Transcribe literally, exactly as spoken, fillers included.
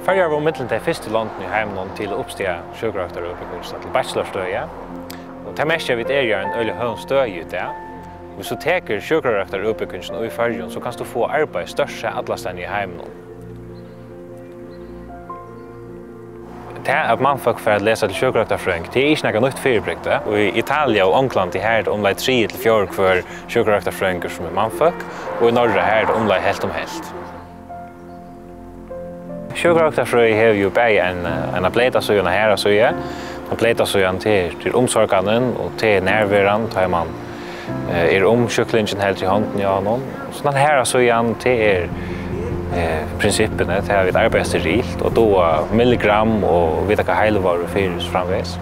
Føroyar vóru millum tey fyrstu londini í heiminum til at uppstiga sjúkrarøktarútbúgving, so til bachelorstøði. Og tað merkir, at vit eru á einum øgiliga høgum støði í dag. Viss tú tekur sjúkrarøktarútbúgvingina í Føroyum, so kanst tú fáa arbeiði stórt sett allastaðni í heiminum. Tað, at mannfólk fara at lesa til sjúkrarøktarfrøðing, tað er ikki nakað nýtt fyribrigdi. Og í Italia og Onglandi, har er tað umleið triði til fjórði hvør sjúkrarøktarfrøðingur, sum er mannfólk, og í Noregi, har er tað umleið helt um helt. Sjúkrarøktarfrøði hevur jú bæði ein, eina bleyta síðu og eina harða síðu. Tann bleyta síðan, tað er, tað er umsorganin og tað er nærveran, tá ið mann, eh, er um sjúklingin, heldur í hondini á honum. So tann harða síðan, tað er, eh, prinsippini, tað er, at vit arbeiða sterilt og duga milligram og vita, hvat heilivágur er fyri, so framvegis.